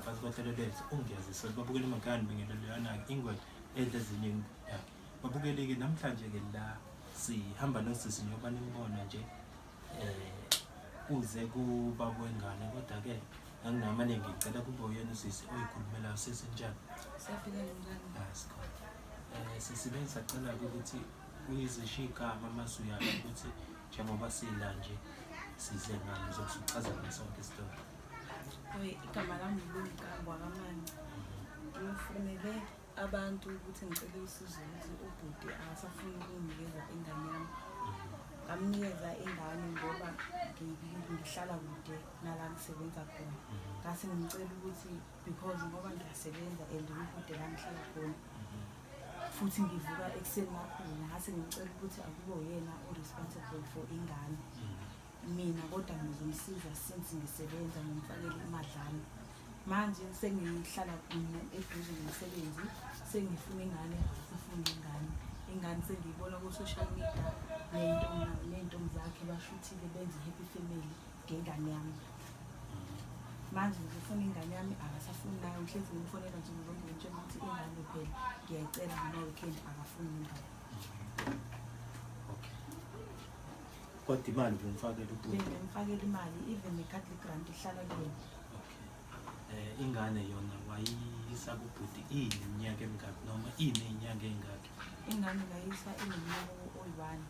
phansi kohlelo lwethu ungiyazisa babukele emakhaya nibingelelo yana-ke ingwele edla ezinye yakhe. Babukele-ke namhlanje-ke la sihamba nosisi njengoba nimbona nje uze kubaba wengane kodwa-ke nganginamane ngicela kube uyena usisi oyikhulumelayo. Sisi, njani? Siyaphila njani? Ah, sikhona. Sisi, bengisacela-ke ukuthi uyizisho igama mase uyasho ukuthi njengoba sila nje size ngani, uzokusuchazela sonke isitori. Oy, igama lami nguLungikambo wakaManci. Ngifonele abantu ukuthi ngicele usizo ukuthi ubhuti akasafuni ukunginikeza ingane yami. Ngamnikeza ingane ngoba ngihlala kude nala ngisebenza khona. Ngase ngimcela ukuthi because ngoba ngiyasebenza and kukude la ngihlala khona futhi ngivuka ekuseni kakhulu, ngase ngimcela ukuthi akube uyena o-responsible for ingane. Mina kodwa ngizomsiza since ngisebenza, ngimfakele imadlana. Manje sengihlala mina eduze nomsebenzi, sengifuna ingane, akasafuni ingane. Ingane sengiyibona ku-social media ney'ntombi zakhe bashuthile benze i-happy family ngengane yami. Manje ngifuna ingane yami, akasafuni nayo. Ngihlezi ngimfonela nje ngizonke, ngimtshela ukuthi ingane phela ngiyayicela ngama-weekend, akafuni ingane. Okay, kodwa imali ubumfakela ubhuti? Bengimfakela imali, even nekhadi le-grant ihlala kuyena. Okay. Ingane yona wayiyisa kubhuti iyiminyaka emingaki noma iney'nyanga ey'ngaki? Ingane ngayisa ineminyaka oyi-1,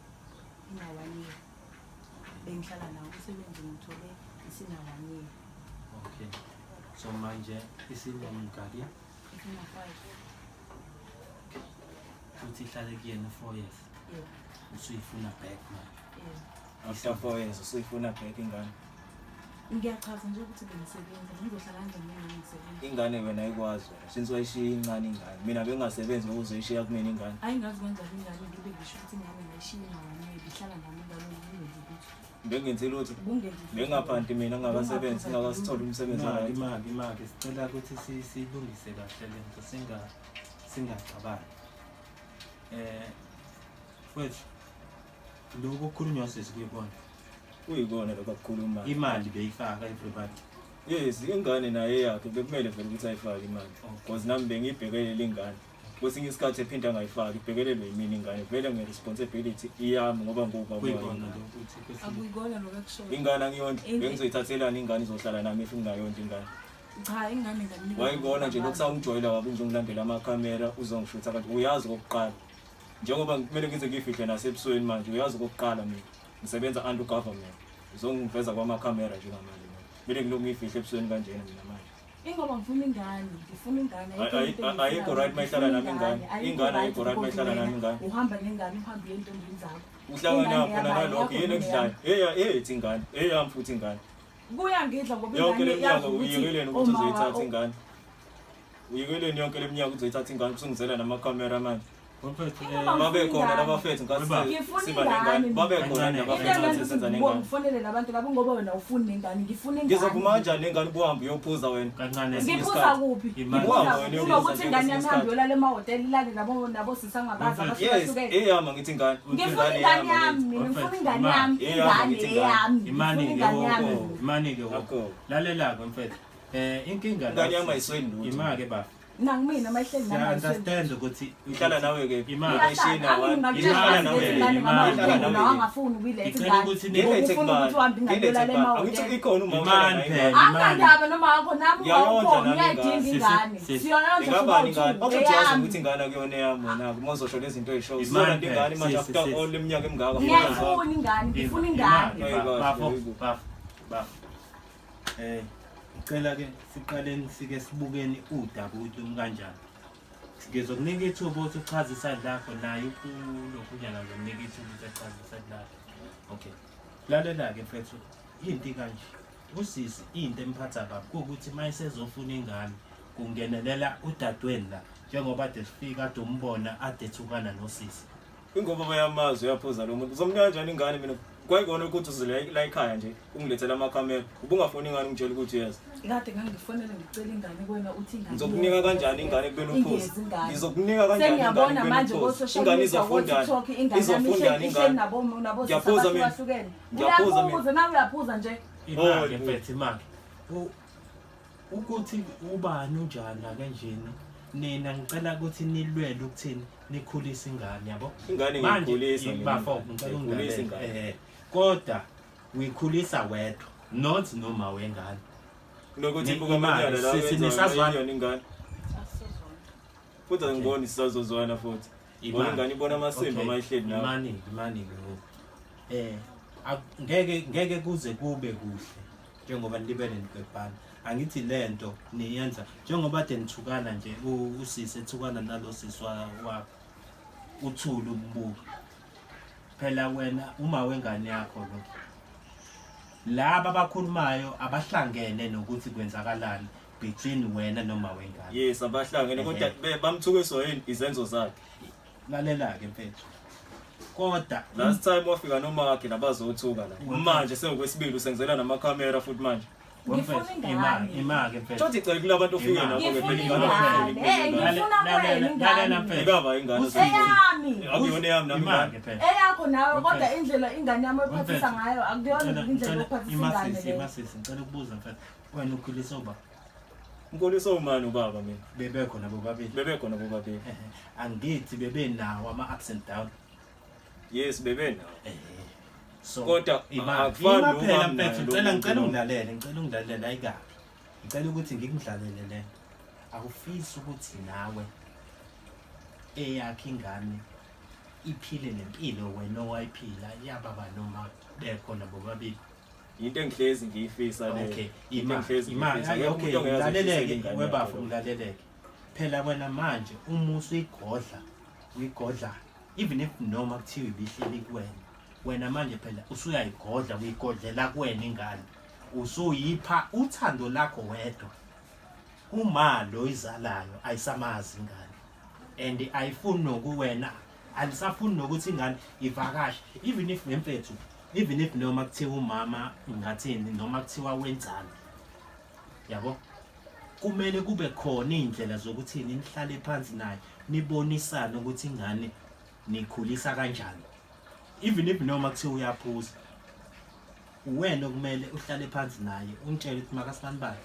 ina-1 year. Bengihlala nawo umsebenzi, ngithole isina-1 year. Okay, so manje isinemingaki? Isina-5. Futhi ihlale kuyena 4 years? Yebo. Usuyifuna back manje? Yebo. After 4 years usuyifuna back ingane? Ngiyachaza nje ukuthi bengisebenza, ngizohlala kanjani nengane ngisebenza? Ingane wena ayikwazi wena since wayishiya incane ingane. Mina bengingasebenzi ngoba uzoyishiya kumina ingane. Ayingazi kanjani ingane, ngibe ngisho ukuthi ingane ngayishiya ina-1 year, ibihlala nami ingane, bungenzi lutho. Bengenzi lutho? Bungenzi lutho. Bengingaphanti mina ngingakasebenzi, ngingakasitholi umsebenzi. Imali, Right. imali, imali, sicela ukuthi siyilungise kahle le nto, singaxabani. Mfowethu, lokhu okukhulunywa sisi kuyibona? Kuyikona lokho akukhulumayo. Imali beyifaka everybody? Yes, ingane naye yakhe, bekumele vele ukuthi ayifake imali because nami bengiyibhekelele ingane. Kwesinye isikhathi ephinda angayifaki, ibhekelelwe yimina ingane vele nge-responsibility iyami ngoba ngubaba. Kuyibona lokhu ukuthi kwesinye Akuyikona lokho akushoyo. Ingane angiyondli? Bengizoyithathelani ingane izohlala nami if ngingayondli ingane? Cha, ingane ngamnika. Wayibona nje lokhu sawungijwayela kabi nje, ungilandela amakhamera, uzongishutha kanti uyazi okokuqala njengoba kumele ngize ngiyifihle nasebusweni manje. Uyazi okokuqala mina ngisebenza under government, uzongiveza kwamakhamera njengamanje. Mina kumele ngilokhu ngiyifihle ebusweni kanjena mina manje? Ingoba ngifuna ingane, ngifuna ingane. Ayikho into Ayikho right mayihlala nami ingane. Ayikho Ingane right ayikho right because mayihlala wena nami ingane. uhamba nengane, uhambe uye entombini zakho. Uhlangana Ingane khona yabani? nalokho Yakho yini noma ekudlayo? eyami? Eya, eyethi ingane, eyami futhi ingane. Kuyangidla ngoba Yonke le ingane yazi minyaka ukuthi uyekeleni ukuthi oma uzoyithatha ingane? Uyekeleni yonke le minyaka uzoyithatha ingane, usungizela namakhamera manje? Mfowethu, Ingoba Babe khona ingane. labafethu Baba. ngathi Ngifuna siba ingane nengane. mina. Babe khona Kancane. nabafethu Into ngathi engenza senza ukuthi nengane. ngifonele labantu labo ngoba wena ufuni nengane, ngifuna ingane. Ngizovuma kanjani nengane ubuhambe uyophuza wena? Kancane. Esinye Ngiphuza isikhathi. kuphi? Imali. Ngiphuza Wena kuphi? uyophuza Kunokuthi ingane yami nje ihambe yolala emahhotela, ilale nabo sisi angabazi Mfethu. Yes, abahlukahlukene. eyami ngithi ingane. Ngifuna ingane yami mina, ngifuna ingane yami, Eyami ingane ngithi ingane. eyami, ngifuna Imani-ke ingane yami. wo, imani-ke wo. Ngakho. Lalela-ke mfethu. Inkinga la Ingane yami ayisweli lutho. Ima-ke baba. Nangimina mayihleli nami ayisweli. Siya-understand ukuthi Ihlala nawe ke. Imali. Ayishina one. Ihlala nawe. Imali. Ihlala nawe. Angafuni ukuyiletha Ngicela ingane. ukuthi Ngilethe Ufuna kubani? ukuthi uhambe ingane Ngilethe yolala kubani? Angithi emahhotela. ikhona uma uhlala Imali nayo phela. ingane. Imali. Anginandaba noma akho nami Ngiyayondla ungawukhona nami uyayidinga ingane. ingane. Sisi, sisi. Siyona Ingabani ingane? Okusho uyazi eyami. ukuthi ingane akuyona eyami wena. Uma uzosho lezi zinto ey'shoyo. Imali Uzolanda phela. ingane manje Sisi, after sisi. all leminyaka emingaka. Ngiyayifuna ingane, ngifuna ingane. Hayi, kahle, Bafo, hayi. bafo, bafo. Ngicela ke siqaleni sike sibukeni udaba ukuthi lumi kanjani. Ngizokunika ithuba ukuthi uchaze iside lakho, naye kulokhunyana ngizomnika ithuba ukuthi achaze iside lakhe. Okay. Lalela-ke mfethu, into kanje. Usisi into emphatha kabi kuwukuthi uma esezofuna ingane kungenelela udadweni la, njengoba ade sifika ade umbona ade ethukana nosisi. Ingoba bayamazi uyaphuza lo muntu. Uzomnika kanjani ingane mina? Kwayikona ukuthi uze la ekhaya nje ungilethela amakhamera. Ubungafuni ingane ungitshela ukuthi yes. Kade ngangifonela ngicela ingane kuwena, uthi ingane. Ngizokunika kanjani ingane kubeni uphuza? Ingezi ingane. Ngizokunika kanjani ingane Sengiyabona kubeni manje uphuza? ko-social Ingane media, izofundani? ko-TikTok, ingane yami Izofundani ihleli ingane? nabo Ngiyaphuza mina. abahlukene. Ngiyaphuza mina. Uyaphuza nawe, uyaphuza nje. Imake Oh, mfethu, imake. Ukuthi ubani unjani akanjeni, nina ngicela ukuthi nilwele ukuthini nikhulise ingane, yabo. Ingane Manje ngiyikhulisa mina. bafo ngicela Ngiyikhulisa ungilalele. ingane. Kodwa uyikhulisa wedwa, not noma wengane. Kunokuthi ibuka Imali, amanyala la sisi, wenzayo, nisazwana? ayiyona ingane. Asizozwana. Futhi angiboni sisazozwana futhi. Ngoba ingane ibona amasimba Okay, uma ihleli nawe. Imani, imani lo. Ngeke kuze kube kuhle njengoba nilibele nikwebhana. Angithi lento niyenza njengoba de nithukana nje usisi ethukana nalo sisi wakho. Uthule umbuka. Phela wena uma wengane yakho lo. Laba abakhulumayo abahlangene nokuthi kwenzakalani between wena noma wengane. Yes, abahlangene kodwa bamthukiswa yini izenzo zakhe. Lalela ke mfethu. Kodwa last time wafika noma wakhe nabazothuka la. Manje sekukwesibili usenzela namakhamera futhi manje. Ngifuna Mfethu, ingane. Imake mfethu. Thothi cela kulabantu ofike Imali. nabo ke Ngifuna phela ingane ingane. ofike Eh, ingane. ngifuna kwena Lalela ingane. mfethu. Ikaba ingane Eyami. Akuyona eyami nami Imake ingane. mfethu. Eyakho nawe Mfethu. kodwa indlela ingane yami oyiphathisa Mfethu. ngayo akuyona Ngicela- indlela ngicela- yokuphathisa ingane Imasisi, leyo. imasisi, ngicela ukubuza mfethu. Wena ukhulisa uba Nkoliso umani ubaba mina. bebekhona bobabili. Bebekhona bobabili. Angithi bebenawo ama ups and down. Yes, bebenawo. So Kodwa ima akufani ima noma phela naye mfethu, lo ngicela muntu ngicela lo. ungilalele, ngicela ungilalele ayikabi. Ngicela ukuthi ngikudlalele le. Awufisi ukuthi nawe eyakhe ingane iphile nempilo wena owayiphila yababa noma bekhona bobabili. Into engihlezi ngiyifisa le. Okay, Into ima engihlezi ima ngiyifisa. Akekho okay, umuntu ongayazi ngilaleleke engifisela ingane webafo yakhe lo. ngilaleleke. Phela wena manje uma usuyigodla, uyigodla even if noma kuthiwa ibihleli kuwena, wena manje phela usuyayigodla, uyigodlela kuwena ingane. Usuyipha uthando lakho wedwa. Uma lo izalayo ayisamazi ingane. And ayifuni nokuwena, alisafuni nokuthi ingane ivakashe even if ngemfethu, even if noma kuthiwa umama ngathini noma kuthiwa wenzani. Yabo? Kumele kube khona indlela zokuthi nihlale phansi naye nibonisane ukuthi ingane nikhulisa kanjani. Even if noma kuthiwa uyaphuza, wena okumele uhlale phansi naye umtshele ukuthi makasibanibani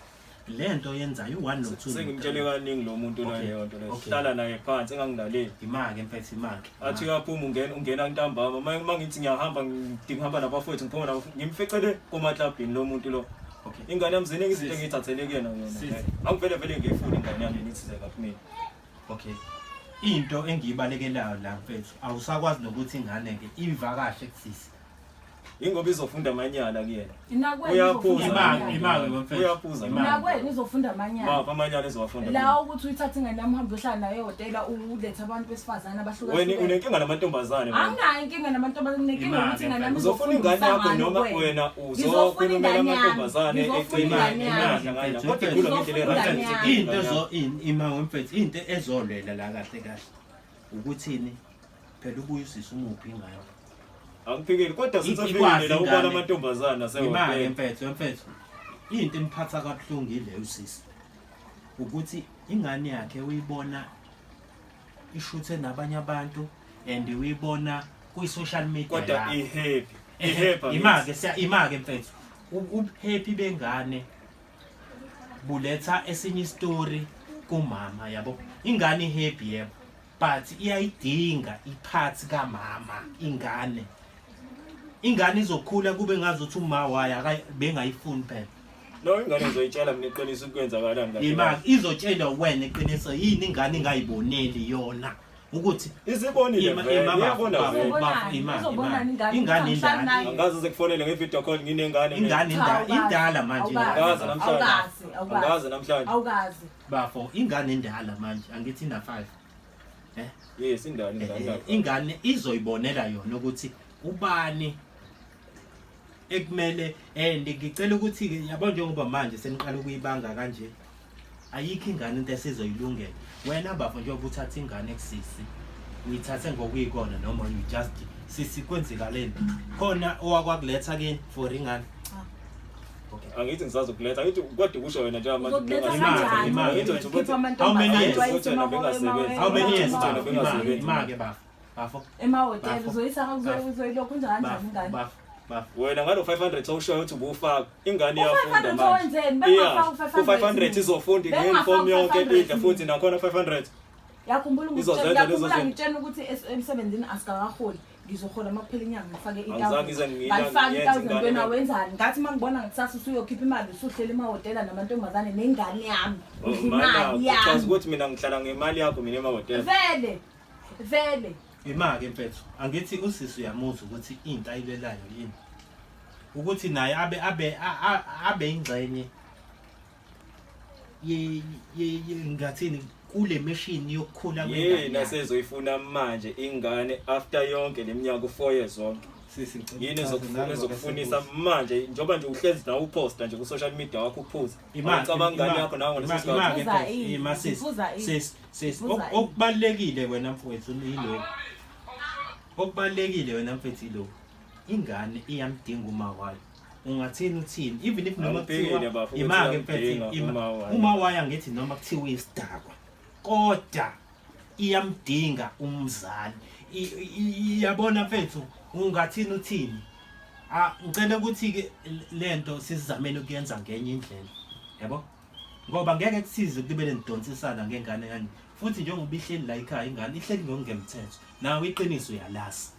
lento yenzayo u1 no 2. Sengimtshele kaningi lo muntu la Okay, leyo nto leyo. okay. Sihlala naye phansi engangilaleli. Imake mfethu, imake. Athi uyaphuma ungena ntambama. Uma ngithi ngiyahamba ngidinga ukuhamba nabafowethu ngiphuma nabo ngimficele komaklabhini lo muntu lo. Okay. Ingane yami ziningi izinto Sisi. engiyithathele kuyena yona. Sisi. Angivele vele ngiyifune ingane yami nithize kaphumile. Okay. Into engiyibalekelayo la mfethu, awusakwazi nokuthi ingane ke ivakashe kusisi. Ingoba izofunda amanyala kuyena. Inakwena Uyaphuza. izofunda Imake, amanyala. imake mfethu. Uyaphuza. Imake. Inakwena izofunda amanyala. Mapha amanyala ezowafunda. La ukuthi uyithathe ingane yami uhambe uyohlala nayo ehhotela ulethe abantu besifazane Wena abahlukahlukene. unenkinga namantombazane. wena. Anginayo inkinga namantombazane, nginenkinga Imake, ukuthi ingane yami Uzofuna izofunda ingane yakho umsangano noma kuwena. wena Ngizofuna uzokhulumela ingane yami. amantombazane Ngizofuna eceleni. ingane yami. Imake, Kodwa ikhuluma ngendlela Ngizofuna e-right. ingane yami. Into ezo ima mfethu, into ezolwela la kahle kahle. Ukuthini? Phela ubuye usisi umuphi ingane. Angiphikeli kodwa sisafikile Ikwazi la ubona ingane. amantombazane Imake asehhotela. mfethu, mfethu. Into emphatha kabuhlungu ile usisi. Ukuthi ingane yakhe uyibona ishuthe nabanye abantu and uyibona kwi social media. Kodwa yakho. i-happy. I-happy. Imake siya imake mfethu. Ubuhappy bengane buletha esinye story kumama yabo. Ingane ihappy yebo, but iyayidinga iphathi kamama ingane. Ingane izokhula kube ngazuthi uma wayo bengayifuni phela. No ingane ngizoyitshela mina iqiniso ukwenzakalani kahle. Imake izotshelwa wena iqiniso yini ingane ingayiboneli yona ukuthi Isibonile vele. Iyabona vele. Izobonani? Izobonani ingane? Ingane Angihlali indala. naye. Angaze sekufonele nge-video call nginengane. mina. Ingane Cha, indala awukazi. indala manje Awukazi. Angazi namhlanje. Awukazi, awukazi. Angazi namhlanje. Awukazi. Bafo ingane indala manje angithi ina 5. Yes, indala ingane. Ingane izoyibonela yona ukuthi ubani ekumele and ngicela ukuthi ke yabo njengoba manje seniqala ukuyibanga kanje ayikho ingane into esizoyilungela wena bafo njengoba uthatha ingane kusisi uyithathe ngokuyikona noma you just sisi kwenzekaleni khona owakwakuletha kini for ingane. Cha. Okay. Angithi ngisazokuletha. Angithi kodwa kusho wena njengamanje. Uzokuletha Imali, kanjani? imali. Angithi Khipha How many amantombazane years? wayise How many years? Bafo, Imake bafo. Bafo. emahhotela Bafo. uzoyisa Bafo. uzoyilokhu nje kanjani Bafo. ingane? Bafo. Bafo. Wena ngalo 500 owushoyo ukuthi ubufaka ingane iyafunda U-500 manje. owenzeni? Bengingafaka u-500 U-500 izofunda Bengingafaka nge-uniform yonke u-500 idle futhi nakhona 500. Yakhumbula Izozenza ngikutshela, lezo yakhumbula zinto. ngitshela ukuthi emsebenzini asikakaholi. Ngizohola uma kuphela inyanga ngifake Angizange ngize i-1000. ngiyila- Ngayifaka ngiyenze i-1000 ingane wena le. wenzani? Ngathi uma ngibona ngikusasa usuyokhipha imali usuhleli emahhotela namantombazane nengane yami. Oh, Udla mana, imali uchaza yami. ukuthi mina ngihlala ngemali yakho mina emahhotela. Vele. Vele. Ima-ke mfethu, angithi usisi uyamuzwa ukuthi into ayilwelayo yini. Ukuthi naye abe abe a- a- abe ingxenye ye ye ye- ngathini kule mission yokukhula Yena kwengane. sezoyifuna manje ingane after yonke leminyaka u4 years zonke. Sisi ngicela Yini uchaze ezokufuna nangoba ezokufunisa sekuhle. manje njengoba nje uhlezi nawe uposta nje ku social media wakho uphuza. Ima Ucabanga ingane yakho nawe ngaleso sikhathi. Ima Ngiphuza mfethu, ini? ima sis. Ngiphuza ini? Sis, sis, Ngiphuza ini? okubalekile wena mfowethu yilokhu. Okubalekile wena mfethu yilokhu. Ingane iyamdinga uma wayo. Ungathini uthini even if noma Angiphikile kuthiwa bafo ukuthi ima-ke mfethu iyamdinga ima uma wayo. uma wayo angithi noma kuthiwa uyisidakwa kodwa iyamdinga umzali. Iyabona mfethu ungathini uthini. Ah ngicela ukuthi ke lento sizamele ukuyenza ngenye indlela. Yabo? Ngoba ngeke kusize kulibele nidonsisana ngengane kanje. Futhi njengoba ihleli la ekhaya ingane ihleli ngokungemthetho. Nawe iqiniso uyalazi.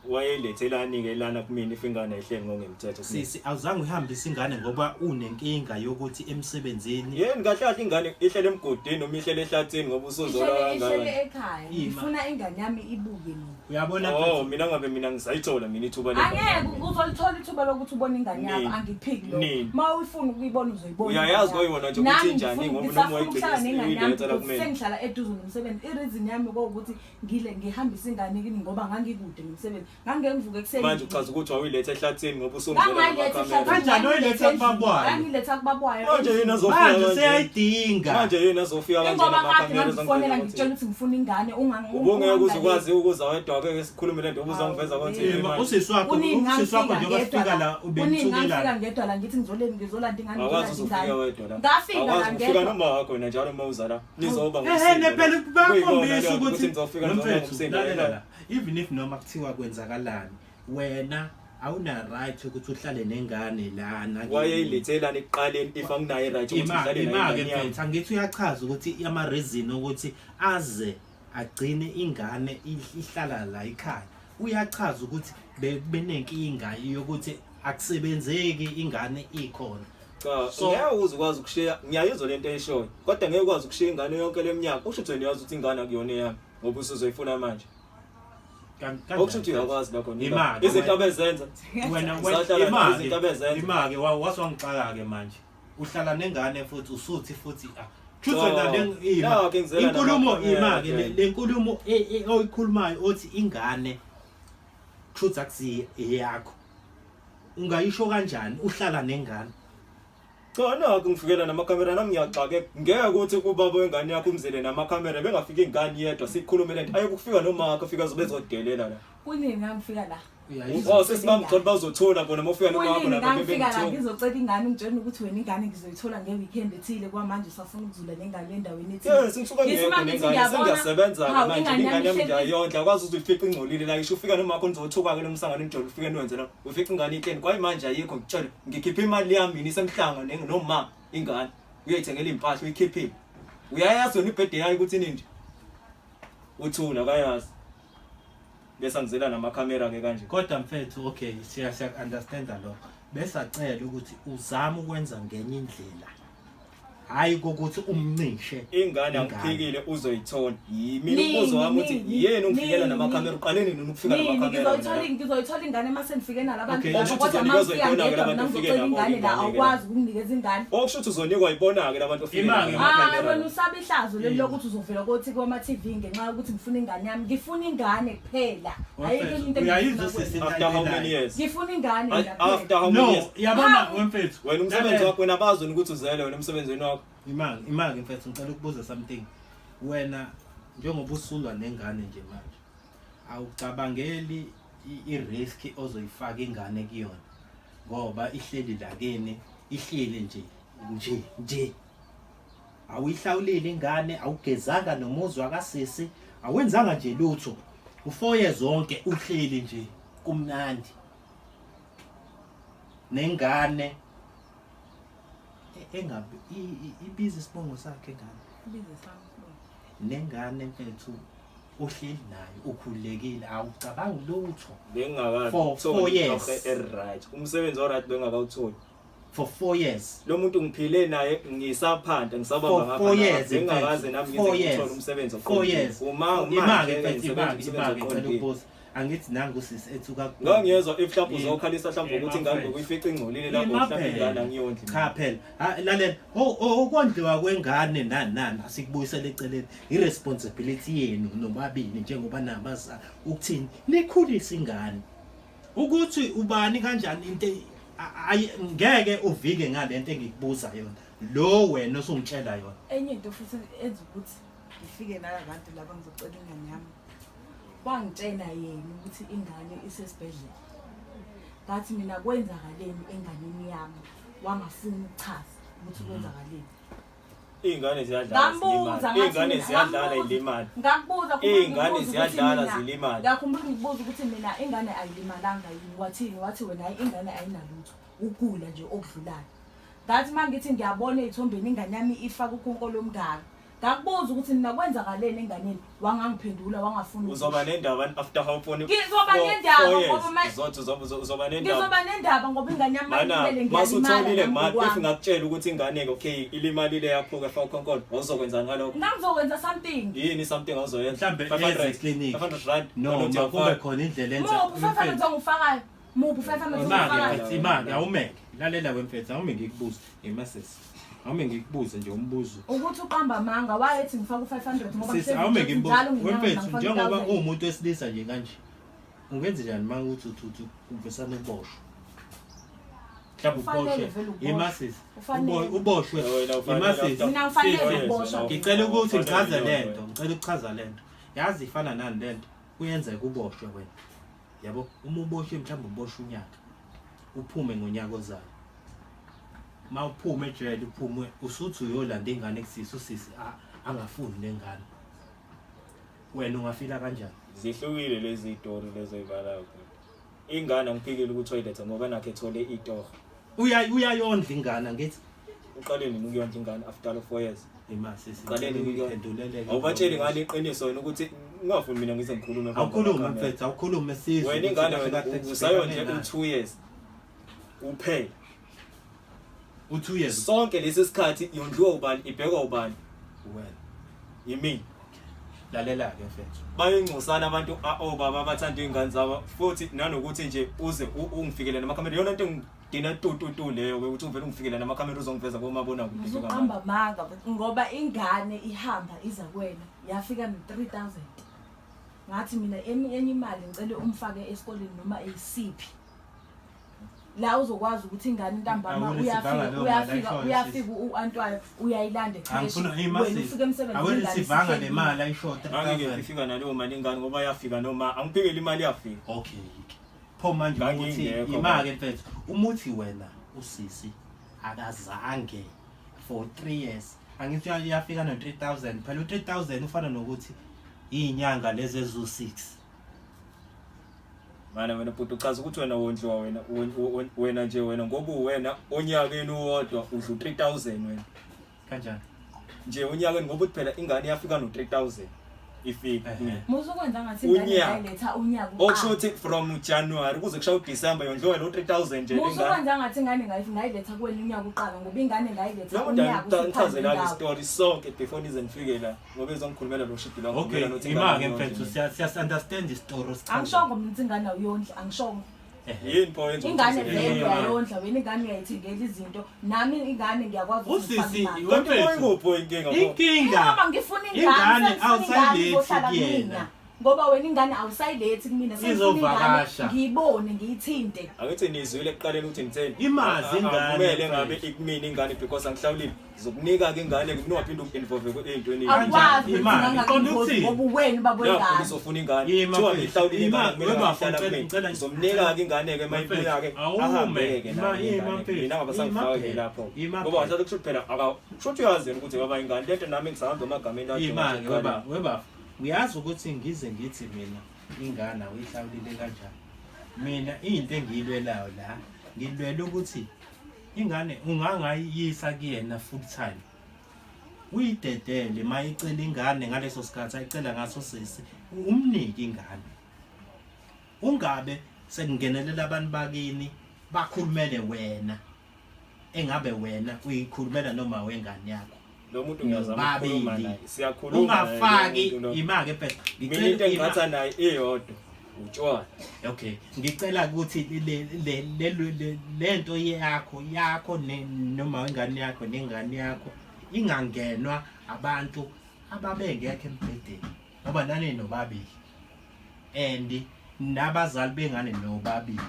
Wayelethelani-ke lana kumina if ingane ayihleli ngokungemthetho kumina? Sisi awuzange uhambise ingane ngoba unenkinga yokuthi emsebenzini Yini kahle kahle ingane ihlele emgodini noma ihlele ehlathini ngoba usuzola Ihlele ihlele kangaka. ekhaya. Ima. Ngifuna ingane yami ibuke mina. uyabona Oh mfethu mina ngabe mina ngisayithola mina ithuba lengane Angeke yami. uzolithola ithuba lokuthi ubone ingane yakho Nini? angiphiki lokho. Nini? Uma uyifuna ukuyibona uzoyibona. Uyayazi ingane kwayona nje yakho. ukuthi Nami injani ngifuna- ngoba noma ngisafuna ukuhlala wayigcina nengane yami uyiletha la because kumina. sengihlala eduze nomsebenzi. I-reason yami kwawukuthi ngile ngihambise ingane kini ngoba ngangikude nomsebenzi. Ngangeke ngivuke ekuseni. Manje uchaza ukuthi wawuyiletha ehlathini ngoba usungizela Ngangayiletha namakhamera. ehlathini. Kanjani oyiletha kubabwayo? Ngangiletha kubabwayo. Manje yena azofika manje kanje. seyayidinga. Manje yena azofika kanje Ingoba kade namakhamera ngangikufonela ngikutshela ukuthi ngifuna ingane Ubungeke uze ukwazi ukuza wedwa ke sikhulume lento ubuzongiveza kwa TV Ima manje. usisi wakho Kunini usisi wakho ngangifika njengoba ngedwa sifika la la Kunini ngangifika ubemthukelana. ngedwa la ngithi ngizoleni ngizolanda ingane Awakwazi ngizolanda uzofika ingane. wedwa la. Ngafika la Awakwazi ufika ngedwa. noma wakho wena njalo uma uza la. Nizoba Ehhe ngomsindo. phela bayakhombisa ukuthi nizofika nizoba Mfethu, ngomsindo. lalela la. Even if noma kuthiwa kwenzakalani wena awuna right ukuthi uhlale nengane lana. Wayeyilethelani ekuqaleni if anginayo right ukuthi Ima ngihlale nayo ima-ke ingane yami. mfethu angithi uyachaza ukuthi ama reason ukuthi aze agcine ingane ihlala la ekhaya. Uyachaza ukuthi benenkinga yokuthi akusebenzeki ingane ikhona. Cha, So- ngeke uze ukwazi ukushiya, ngiyayizwa lento eyishoyo. Kodwa ngeke ukwazi ukushiya ingane yonke leminyaka. Usho ukuthi wena uyazi ukuthi ingane akuyona eyami ngoba usuzoyifuna manje. Kanjani Okusho ukuthi uyakwazi lokho Nika. Ima-ke Izinto wena. abezenza. Wena Usahlala wena izinto abezenza. imake waswangixaka ke manje. Uhlala nengane futhi usuthi futhi ah Kusho So, wena le ima. nakho engizela Inkulumo namakhamera, ima ke phela. le nkulumo oyikhulumayo othi ingane kusho akusi eyakho. Ungayisho kanjani uhlala nengane? Cha nakho ngifikela namakhamera nami ngiyaxake. Ngeke ukuthi kubaba wengane yakho umzele namakhamera bengafika ingane yedwa sikhulume lento. Aye kufika noma wakho afika zobe zodelela la. Kunini ngangifika la? Uyayizwa. Oh sesimamthola bazothola bona uma ufika noma wakho Kunini lapha ngangifika la bebengithuka. ngizocela ingane ungitshela ukuthi wena ingane ngizoyithola nge-weekend ethile kwamanje usafuna ukuzula nengane endaweni ethile. Yes, ngisuka Ngithi ngekho uma ngithi nengane ngiyabona, sengiyasebenza ke hawu, manje ingane ingane yami yami ihleli- ngiyayondla akwazi ukuthi uyifice ingcolile la isho ufika noma wakho nizothuka ke lomsangano nijole ufike niwenze la ufice ingane ihleli kwayi manje ayikho ngitshele ngikhiphe imali yami mina isemhlanga noma ingane uyayithengela impahla uyikhiphile uyayazi wena ibhede yayo ukuthi nini nje uthula akayazi bese angizela namakhamera ke kanje Kodwa mfethu okay siya siya understand lokho. Besacela ukuthi uzame ukwenza ngenye indlela. Hayi kokuthi umncishe. Ingane angiphikile uzoyithola yimi Nini, umbuzo wami uthi nini, yena ungifikela nini, namakhamera uqale nini ukufika Nini namakhamera ngizoyithola ngizoyithola ingane uma sengifike nalabantu Okay. laba, Okusho ukuthi kodwa uma uzonikwa ngifika zoyibona-ke ngedwa labantu mina ofike ngizocela nabo ingane la ingane-ke. awukwazi ukunginikeza ingane. Okusho ukuthi uzonikwa yibona-ke labantu ofike Ima-ke nabo Hayi amakhamera. wena usaba ihlazo leli lokuthi uzovela kothi kwama-TV ngenxa yokuthi ngifuna ingane yami. Ngifuna ingane kuphela. Ayikho enye into Uyayizwa engiyifuna sisi kuwena. After how many years? Ngifuna ingane nje kuphela. After how many No, years? yabona Hawu. wemfethu. Wena umsebenzi wakho wena bazi ukuthi uzele wena emsebenzini wakho. Imake, imake mfethu ngicela ukubuza something. Wena njengoba usulwa nengane nje manje awucabangeli i-risk ozoyifaka ingane kuyona ngoba ihleli la kini ihleli nje nje nje awuyihlawulile ingane awugezanga nomuzwa kasisi awenzanga nje lutho ufoye zonke uhleli nje kumnandi. Nengane engabe ibiza isibongo sakhe ngane. Ibiza sami isibongo. Nengane mfethu uhleli nayo ukhululekile awucabangi lutho. Bengingakatholi For 4 years. Right. Umsebenzi o right bengakawutholi. For 4 years. Lo muntu ngiphile naye ngisaphanda ngisabamba ngapha. 4 years. Bengingakaze nami ngize ngithole umsebenzi o 4 years. Uma imake mfethu imake imake ngicela ukubuza. Angithi nangu sisi ethuka Ngangiyezwa if mhlawumbe uzokhalisa mhlawumbe ukuthi ingane ngokuyifica ingcolile lapho mhlawumbe ingane angiyondli. Cha phela. Lalela okondliwa kwengane nani nani asikubuyisele eceleni. I-responsibility yenu nobabili njengoba nabazali ukuthini nikhulise ingane. Ukuthi ubani kanjani into ngeke uvike ngalento engikubuza yona. Lo wena osungitshela yona. Enye into futhi enza ukuthi ngifike nalabantu laba ngizocela ingane yami. Wangitshela yena ukuthi ingane isesibhedlela. Ngathi mina kwenzakaleni enganeni yami, wangafuni ukuchaza ukuthi kwenzakaleni. Iy'ngane ziyadlala zilimale. Iy'ngane ziyadlala zilimale. Ngakubuza Iy'ngane ziyadlala zilimale. Ngakhumbula ngikubuza ukuthi mina ingane ayilimalanga yini, wathini? Wathi wena hayi ingane ayinalutho, ukugula nje okudlulayo. Ngathi uma ngithi ngiyabona ey'thombeni ingane yami ifaka ukhonkolo omngaka. Ngakubuza ukuthi mina kwenzakaleni enganeni, wangangiphendula wangafuna. Uzoba nendaba after how phone. Ngizoba nendaba ngoba manje uzothi uzoba nendaba. Ngizoba nendaba ngoba ingane yami mayilele ngiyalimalile. Masutholile ma if ngakutshela ukuthi ingane ke okay ilimalile yaphuka fa ukhonkolo, awuzokwenzani ngalokho? Ngangizokwenza something. Yini something awuzoyenza? Mhlambe eze clinic. 500 rand. No, makube khona indlela enza. Muphi 500 ongifakayo? Muphi 500 ongifakayo? Imali awumeke. Lalela wemfethu awume ngikubuze. Imasesi. Awume ngikubuze nje umbuzo. Ukuthi uqamba amanga wayethi ngifaka u500 ngoba sisi awume ngimbuze. Wemfethu njengoba uwumuntu wesilisa nje kanje. Ungenze njani uma uthi uthi uvesana uboshwe? Mhlawumbe uboshwe. Imasisi. Uboshwe. Imasisi. Mina ngifanele ukuboshwa. Ngicela ukuthi ngichaze lento. Ngicela ukuchaza lento. Yazi ifana nani lento? Kuyenzeka uboshwe wena. Yabo uma uboshwe mhlawumbe uboshwe unyaka. Uphume ngonyaka ozayo. Ma uphume ejele uphume usuthi uyolanda ingane kusisi usisi angafuni lengane. Wena ungafila kanjani? Zihlukile lezi zitori lezo ezibalayo. Ingane angiphikile ukuthi toilet ngoba nakhe ethole itoho. Uyayondla ingane angithi. Uqale nini ukuyondla ingane after 4 years? Imasisi. Uqale nini ukuyondla? Awubatsheli ngale iqiniso wena ukuthi ngingafuni mina ngize ngikhulume. Awukhulume mfethu, awukhulume sizwe. Wena ingane wena usayondle u2 years. Uphela. U2 years. Sonke lesi sikhathi yondliwa ubani, ibhekwa ubani? Wena. Yimi. Lalela ke mfethu. Bayingcosana abantu obaba abathanda izingane zabo futhi nanokuthi nje uze ungifikele namakhamera yona into engidina tu leyo ukuthi uvele ungifikele namakhamera uzongiveza komabonakude. Uzoqamba amanga ngoba ingane ihamba iza kuwena yafika no3000. Ngathi mina enye imali ngicela umfake esikoleni noma eyisiphi. La uzokwazi ukuthi ingane ntambama uyafika uAntwayo uyayilanda ekhaya. Wena ufika emsebenzini awurisivanga le mali ayishota. Angeke ifika naleyo mali ingane ngoba yafika noma angiphikele imali yafika. Okay. Pho manje ukuthi imake mfethu umuthi wena usisi akazange for 3 years. Angithi uyafika no 3000 phela u3000 ufana nokuthi izinyanga lezi ezu6. Mana wena bhuti uchaza ukuthi wena wondliwa wena wena nje wena ngoba uwena onyakeni uwodwa udla u3000 wena. Kanjani? Nje onyakeni ngoba uthi phela ingane yafika no3000 ifika. Musu kwenza ngathi ingane yayiletha unyaka. Okusho ukuthi from January kuze kushaya uDecember yondliwa lo 3000 nje lengane. Musu kwenza ngathi ingane ngayiletha kuwena unyaka uqala ngoba ingane ngayiletha unyaka. Ngichazelani istory sonke before nize nifike la ngoba ezongikhulumela lo shidi la. Okay, imake mfethu siyas understand istory sichaza. Angishongo mina ukuthi ingane awuyondli, angishongo. Yini pho yenza ingane vele uyayondla wena ingane uyayithengela izinto nami ingane ngiyakwazi usisi wemfethu inkinga inkinga ngoba ngifuna ingane awusayilethi kuyena ngoba wena ingane awusayilethi kumina sengifuna ngiyibone ngiyithinte. Angithi nizwile ekuqaleni ukuthi ngitheni imazi ingane kumele ngabe ikumina ingane because angihlawulile Zokunika ke ingane ke ungaphinde uinvolve eyintweni. Akwazi ukuthi ngoba uwena ubaba wengane. Uzofuna ingane. Kuthiwa ngihlawulile ingane kumele ngihlala kumina. Uzomnika ke ingane ke mayibuya ke ahambe ke mina ngaba sangifake lapho. Ngoba wathi kusho phela aka kusho uyazi yena ukuthi baba ingane lento nami ngisahamba emagameni akhe. Imali weba weba. Uyazi ukuthi ngize ngithi mina ingane awuyihlawulile kanjani. Mina into engiyilwelayo la Ngilwela ukuthi ingane ungangayiyisa kuyena full time. Uyidedele mayicela ingane ngaleso sikhathi ayicela ngaso sisi, umnike ingane. Ungabe sekungenelela abantu bakini bakhulumele wena engabe wena uyikhulumela noma wengane yakho. Lo muntu ngiyazama ukukhuluma naye. Siyakhuluma. Ungafaki imake phela. Ngicela into engicatha naye iyodwa. Utshwala. Okay, ngicela ukuthi le le le lento yakho yakho noma wengane yakho nengane yakho ingangenwa abantu ababengekho embhedeni ngoba nani nobabili and nabazali bengane nobabili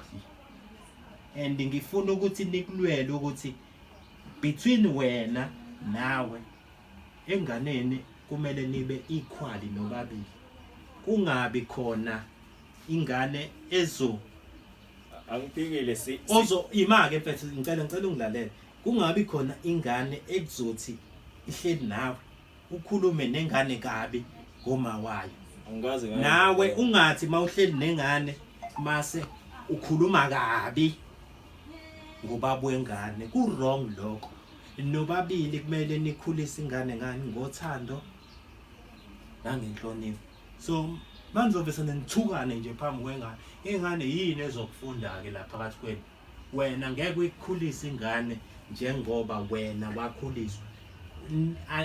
and ngifuna ukuthi nikulwele ukuthi between wena nawe enganeni kumele nibe equal nobabili kungabi khona ingane ezo angiphikile si ozo ima-ke mfethu ngicela ungilalele kungabi khona ingane ekuzothi ihleli nawe ukhulume nengane kabi ngoma wayo angikaze nawe ungathi mawuhleli nengane mase ukhuluma kabi ngobaba wengane ku wrong lokho nobabili kumele nikhulise ingane ngani ngothando nangenhlonipho so manizobe senithukane nje phambi kwengane ingane yini ezokufunda ke la phakathi kwenu wena ngeke uyikhulise ingane njengoba wena wakhuliswa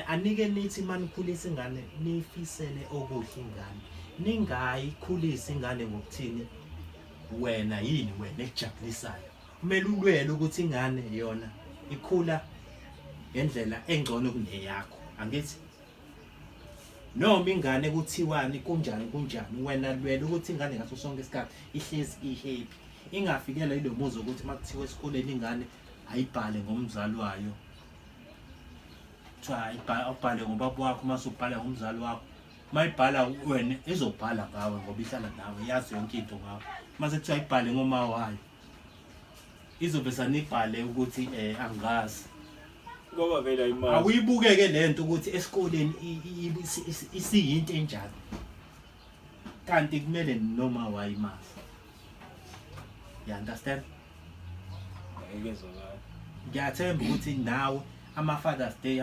anike nithi manikhulisa ingane nifisele okuhle ingane ningayikhulisi ingane ngokuthini wena yini wena ekujabulisayo kumele ulwele ukuthi ingane yona ikhula ngendlela engcono kuneyakho angithi noma ingane kuthiwani kunjani kunjani wena lwela ukuthi ingane ngaso sonke isikhathi ihlezi ihappy ingafikela ilo muzwa ukuthi makuthiwa esikoleni ingane ayibhale ngomzali wayo kuthiwa ubhale ngobaba wakho uma usubhala ngomzali wakho uma ibhala wena izobhala ngawe ngoba ihlala nawe yazi yonke into ngawe uma sekuthiwa ibhale ngoma wayo izobe sanibhale ukuthi angazi ngoba vele ayimazi awuyibukeke lento ukuthi esikoleni isiyinto enjani kanti kumele noma wayimazi you understand ayikezwakala ngiyathemba ukuthi nawe ama-Father's Day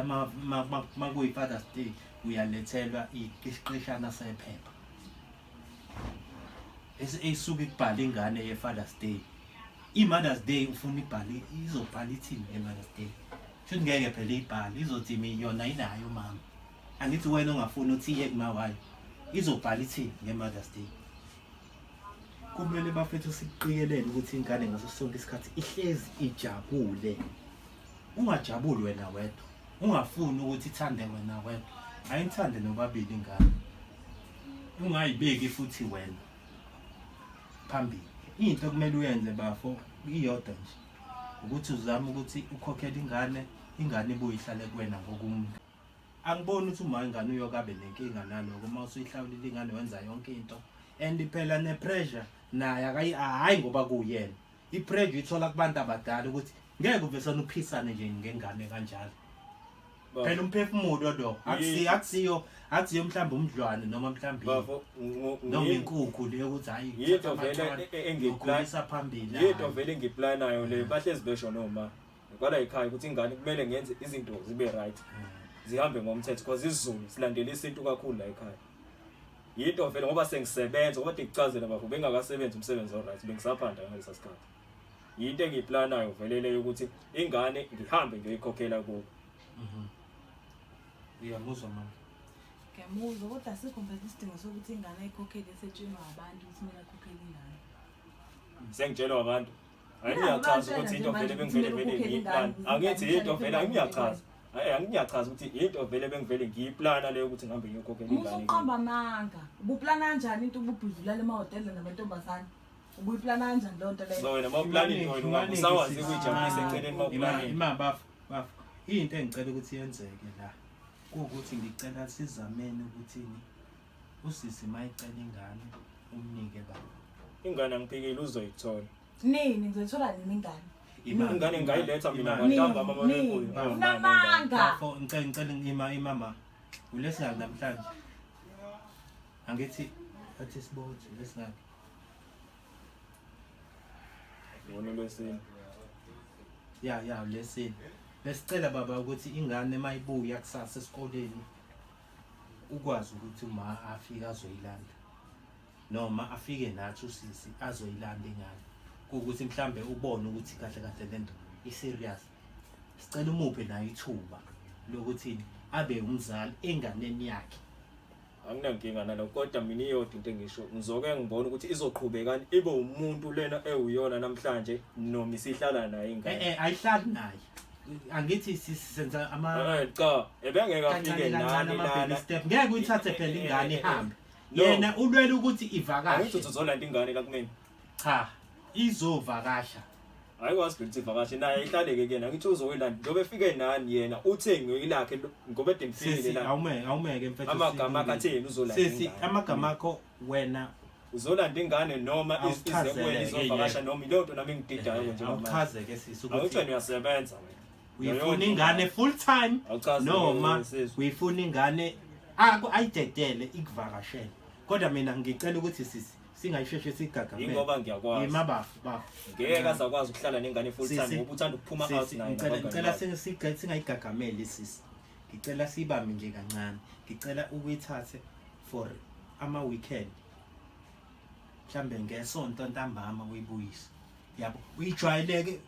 makuyi-Father's Day uyalethelwa isiqeshana sephepha esuke ikubhala ingane ye-Father's Day i-Mother's Day ufuna ibhale izobhala ithini nge-Mother's Day shuthi ngeke phela ibhale izothi yona inayo mama angithi wena ongafuni uthi iye kuma wayo izobhala ithini nge-Mother's Day kumele bafethu sikuqikelele ukuthi ingane ngaso sonke isikhathi ihlezi ijabule ungajabuli wena wedwa ungafuni ukuthi ithande wena wedwa ayithande nobabili ingane ungayibeki futhi wena phambili into okumele uyenze bafo iyodwa nje ukuthi uzame ukuthi ukhokhele ingane ingane ibuye ihlale kuwena ngokumuntu angiboni ukuthi uma ingane uyokabe nenkinga naloko uma usuyihlawulile ingane wenza yonke into and phela ne-pressure naye akayi hhayi ngoba kuwuyena i-pressure uyithola kubantu abadala ukuthi ngeke uvesane uphisane nje ngengane kanjalo phela umphefumulo lo akusiyo akusiyo akusiyo mhlawumbe umdlwane noma mhlawumbe bafo noma inkukhu leyo ukuthi hayi yinto vele engikhulisa phambili yinto vele engiplanayo le bahlezi besho noma kwala ekhaya ukuthi ingane kumele ngenze izinto zibe right zihambe ngomthetho because isiZulu silandela isintu kakhulu la ekhaya yinto vele ngoba sengisebenza ngoba ngikuchazela bafo bengakasebenzi umsebenzi o right bengisaphanda ngalesa sikhathi yinto engiyiplanayo vele leyo ukuthi ingane ngihambe ngiyoyikhokhela kubo uyamuzwa mama Ngiyamuzwa kodwa asikho mfethu isidingo sokuthi ingane ayikhokhele esetshenwa abantu ukuthi kumele akhokhele ingane. Sengitshelwa abantu. Angiyachaza ukuthi into vele bengivele vele ngiyiplan. Angithi into vele angiyachaza. Hayi angiyachaza ukuthi into vele bengivele ngiyiplana leyo ukuthi ngihambe ngiyokhokhela ingane. Usuqamba amanga. Ubuplana kanjani into ububhudlulala emahhotela namantombazane? Ubuyiplana kanjani leyo nto leyo? So wena mawuplana into wena ungabe usawazi ukuyijabulisa eceleni mawuplana. Ima bafo bafo. Into engicela ukuthi yenzeke la kuwukuthi ngicela sizameni ukuthi usisi mayicela ingane umnike baba. Ingane angiphikile uzoyithola. Nini ngizoyithola nini ingane? Ingane ngingayiletha mina ngantambama Nini? mabebuya. Unamanga. Bafo ngicela ngicela ima imama. Ulesingaki namhlanje? Angithi athi sibothi ulesingaki. Ngibona lwesine. Ya ya lesini. Besicela baba ukuthi ingane mayibuya kusasa esikoleni ukwazi ukuthi uma afika azoyilanda. Noma afike nathi usisi azoyilanda ingane. Kuwukuthi mhlambe ubone ukuthi kahle kahle lento i serious. Sicela umuphe naye ithuba lokuthi abe umzali enganeni yakhe. Anginankinga nalokho kodwa mina iyodwa into engisho ngizoke ngibona ukuthi izoqhubekani ibe umuntu lena ewuyona namhlanje noma isihlala naye ingane. Eh eh ayihlali naye. Angithi senza ama Eh cha ebengeke afike nani lana. Step ngeke uyithathe phela ingane ihambe. Yena ulwela ukuthi ivakashe. Angithi uzolanda ingane la kumina. Cha izovakasha. Ayikwazi ukuthi ivakashe naye ihlaleke kuyena ngithi uzoyilanda njengoba efike nani yena uthe ngiyilakhe ngoba ede ngifikile la. Awumeke awumeke mfethu. Amagama akhe atheni uzolanda ingane. Sisi amagama akho wena uzolanda ingane noma ize kuwena izovakasha noma ileyo nto nami engididayo nje manje. Awuchazeke sisi ukuthi awuthi wena uyasebenza wena. Uyifuna ingane full time noma uyifuna ingane akho ayidedele ikuvakashele. Kodwa mina ngicela ukuthi sisi singayisheshe sigagamele. Ingoba ngiyakwazi. Yima bafu bafu. Ngeke azakwazi ukuhlala nengane full time ngoba uthanda ukuphuma out naye. Ngicela ngicela singayigagameli sisi. Ngicela sibambe nje kancane. Ngicela ukuyithathe for ama weekend. Mhlambe ngesonto ntambama uyibuyise. Yabo uyijwayeleke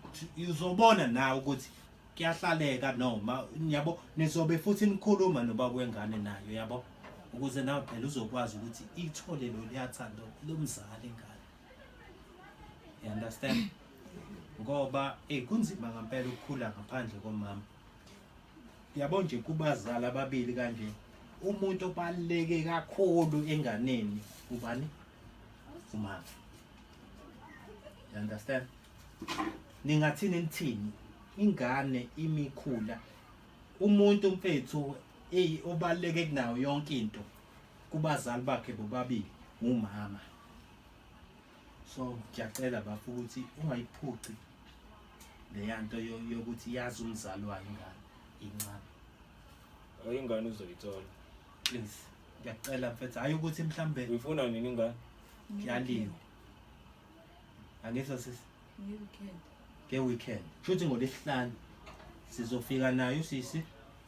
uzobona nawe ukuthi kuyahlaleka noma yabo nizobe futhi nikhuluma nobaba wengane nayo yabo ukuze nawe phela uzokwazi ukuthi ithole lo liyathando lomzali ingane you understand ngoba eh kunzima ngempela ukukhula ngaphandle komama yabo nje kubazali ababili kanje umuntu obaluleke kakhulu enganeni ubani umama you understand ningathini nithini ingane imikhula umuntu mfethu eyi obaluleke kunayo yonke into kubazali bakhe bobabili ngumama so ngiyacela bafo ukuthi ungayiphuci leya nto yokuthi yazi umzali wayo ingane incane ingane uzoyithola please ngiyacela mfethu hayi ukuthi mhlambe uyifuna nini ingane kuyaliwa angizwa sisi nge-weekend nge-weekend shuthi ngolwesihlanu sizofika nayo sisi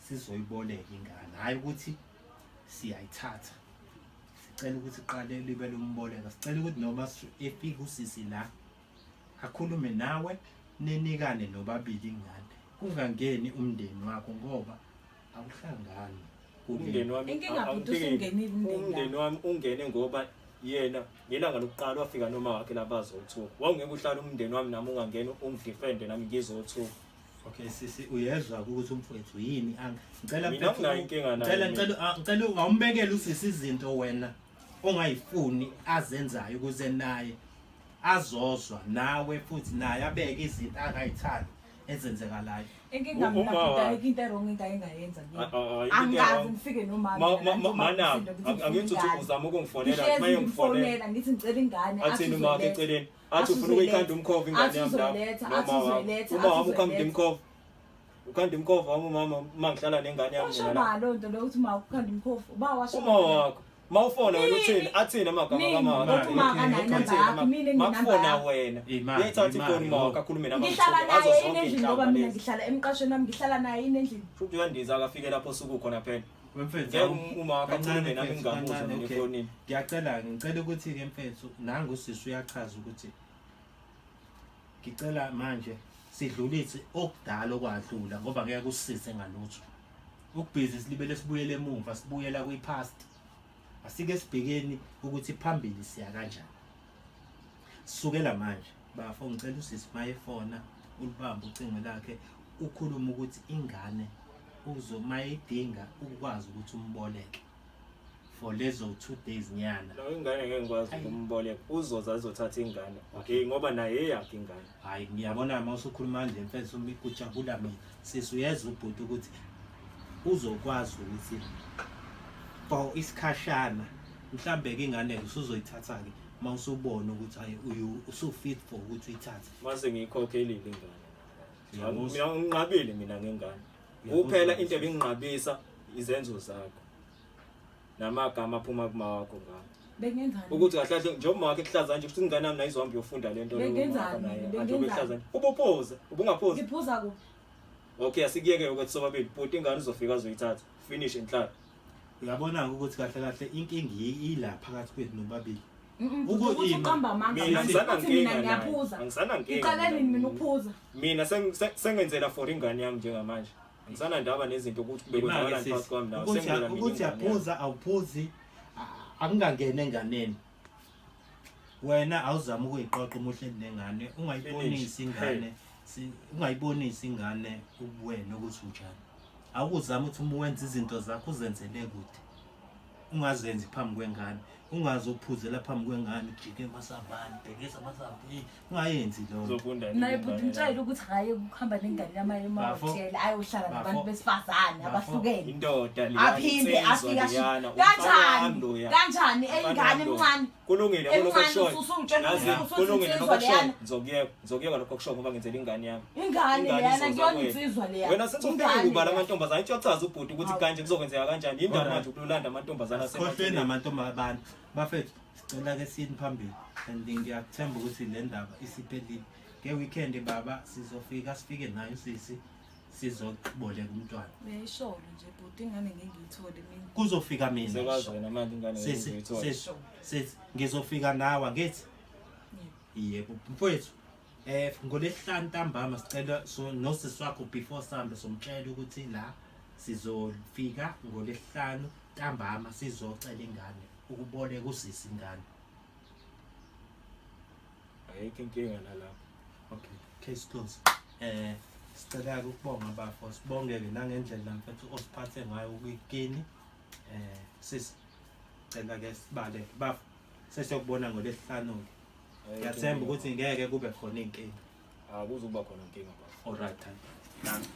sizoyiboleka ingane hhayi ukuthi siyayithatha sicela ukuthi qale libe lomboleka sicela ukuthi noma efika usisi la akhulume nawe ninikane nobabili ingane kungangeni umndeni wakho ngoba awuhlangani umndeni wami Inkinga bhuti usungenile umndeni umndeni wami ungene ngoba yena ngelanga lokuqala wafika noma wakhe la bazothuka wawungeke uhlale umndeni wami nami ungangena ungidefende nami ngizothuka Okay sisi uyezwa ukuthi umfowethu yini ngicela Mina nginayo inkinga naye ngicela ngicela ah, ngicela awumbekele usisi izinto wena ongayifuni azenzayo ukuze naye azozwa nawe futhi naye abeke izinto angayithandi ezenzekalayo Inkinga mina Uma bhuti wakhe. ayikho into erong into ayengayenza Ah, kimi. ah, ah, into Angikaze e-wrong. ngifike nomama. Mana angithi uthi uzama ukungifonela Ngihlezi maye ngifonela ngimfonela ngithi ngicela ingane athini uma wakhe eceleni athi ufuna ukuyikhanda umkhova ingane Athi yami lapho uzoyiletha, noma athi wami uzoyiletha, uma athi wami ukhanda uzoyiletha. imkhova ukhanda imkhova wami umama uma ngihlala nengane yami Washo mina la ba loo nto leyo ukuthi uma ukhanda umkhovu uba washo uma wakho uma ufona wena uthini Nini? athini amagama Nini? kama Ngoba uma akanayo inamba yakho, mina enginenamba makufona yakho. wena Imali, uyayithatha ifoni imali, uma wakho akhulume nama Ngihlala azo naye zonke yini endlini ngoba iy'nhlamba mina lezi ngihlala emqashweni wami ngihlala naye yini endlini. futhi uyandiza akafike lapho suku khona phela Mfethu Ngeke uma wakho kancane akhulume nami mfethu, ngingamuzwa kancane, mina okay. efonini. Ngiyacela ngicela ukuthi ke mfethu nangu usisi uyachaza ukuthi ngicela manje sidlulise okudala okwadlula ngoba ngeke usisize ngalutho. Ukubhizi silibele sibuyele emumva sibuyela kwi-past. Asike sibhekeni ukuthi phambili siya kanjani. Sukela manje bafo ngicela usisi mayefona ulibambe ucingo lakhe ukhulume ukuthi ingane uzomayidinga ukwazi ukuthi umboleke for lezo 2 days nyana. Lo ingane ngeke ngikwazi ukumboleka uzoza azothatha ingane okay ngoba naye eyakhe ingane Hayi ngiyabona uma usukhuluma nje mfethu kujabula mina. Sisi uyezwa ubhuti ukuthi uzokwazi ukuthi for isikhashana mhlambe ke ingane usuzoyithatha ke uma usubona ukuthi hayi usu-fit for ukuthi uyithathe. Mase ngiyikhokhelile ingane. Uyabuzwa? Mina nginqabile mina ngengane. Uyabuzwa Kuphela sisi? into ebinginqabisa izenzo zakho. Namagama aphuma kuma wakho ngami. Bengenzani? Ukuthi kahle kahle njengoba wakhe kuhlaza nje, futhi ingane yami nayo izohamba iyofunda le nto leyo. Bengenzani Umama naye, mina? anjengoba Bengenzani? ekuhlaza nje. Ubuphuza, ubungaphuza. Ngiphuza kuphi? Okay, asikuyeke ukuthi sobabili. Bhuti, ingane uzofika azoyithatha. Finish inhlalo. Uyabona-ke ukuthi kahle kahle inkinga ila phakathi kwethu nobabili. Ukuthi uqamba amanga Mina manje, angisanankinga uthi mina naye. ngiyaphuza. Angisanankinga Ngiqale mina. nini mina ukuphuza? Mina sengenzela for ingane yami njengamanje. Angisanandaba nezinto ukuthi kube Imake kwenzakalani sisi, phakathi kwami nawe. ukuthi Sengenzela mina ukuthi ingane yami. uyaphuza awuphuzi, akungangeni enganeni. Wena awuzama ukuyiqoqa uma uhleli nengane, ungayibonisi Finish. ingane, ungayibonisi ingane ubuwena ukuthi unjani. Awukuzama ukuthi uma wenza izinto zakho uzenzele kude, ungazenzi phambi kwengane, ungaze uphuzela phambi kwengane, ujike emasambane, ubhekise amasambe, ungayenzi leyo nto. Uzofunda nini Naye ingane bhuti yami? mtshele ukuthi hhayi ukuhamba nengane yami aye Bafo. emahhotela ayohlala Bafo. nabantu besifazane Bafo. abahlukene. Indoda leyana, Aphinde insizwa afike asho leyana, umfana wami kanjani? loya. Kanjani Umfana eyingane wami lo. emncane? Kulungile yabo lokho Emncane okushoyo. usungitshela Yazi, ukuthi usuthi kulungile lokho insizwa okushoyo. leyana. Ngizokuyeka, ngizokuyeka lokho okushoyo ngoba ngenzela ingane yami. Ingane Ingane leyana izoza kuyona kuwena. insizwa leya. Wena sethi ufike Ingane ubala leya. amantombazane, ithi uyachaza ubhuti ukuthi Hawu. kanje kuzokwenzeka kanjani. Yini ndaba Alright. manje ukulanda amantombazane Sikhohlwe asemaceleni? namantombazane abantu. Bafethu, sicela ke siyini phambili and ngiyakuthemba ukuthi le ndaba isiphelile. Nge-weekend baba sizofika sifike nayo sisi sizoboleka umntwana. Uyayisholo nje bhuti, ingane ngeke ngiyithole mina. Kuzofika mina. Sekwazi wena manje ingane ngeke Sisi, uzoyithola. sisi, sisi, ngizofika nawe angithi? Yebo, mfowethu. Ngolesihlanu ntambama sicela so nosisi wakho before sihambe somtshela ukuthi la sizofika ngolesihlanu ntambama sizocela ingane ukuboleka usisi ingane. Ayikho inkinga nalapho. Okay, case closed. Sicela ukubonga bafo, sibongeke nangendlela mfethu osiphathe ngayo kukini. Sisi, cela ke sibale bafo, sesiyokubona ngolesihlanu ke. Ayikho Ngiyathemba inkinga. ukuthi ngeke kube khona inkinga. Akuzukuba khona inkinga bafo. All right. Thank you.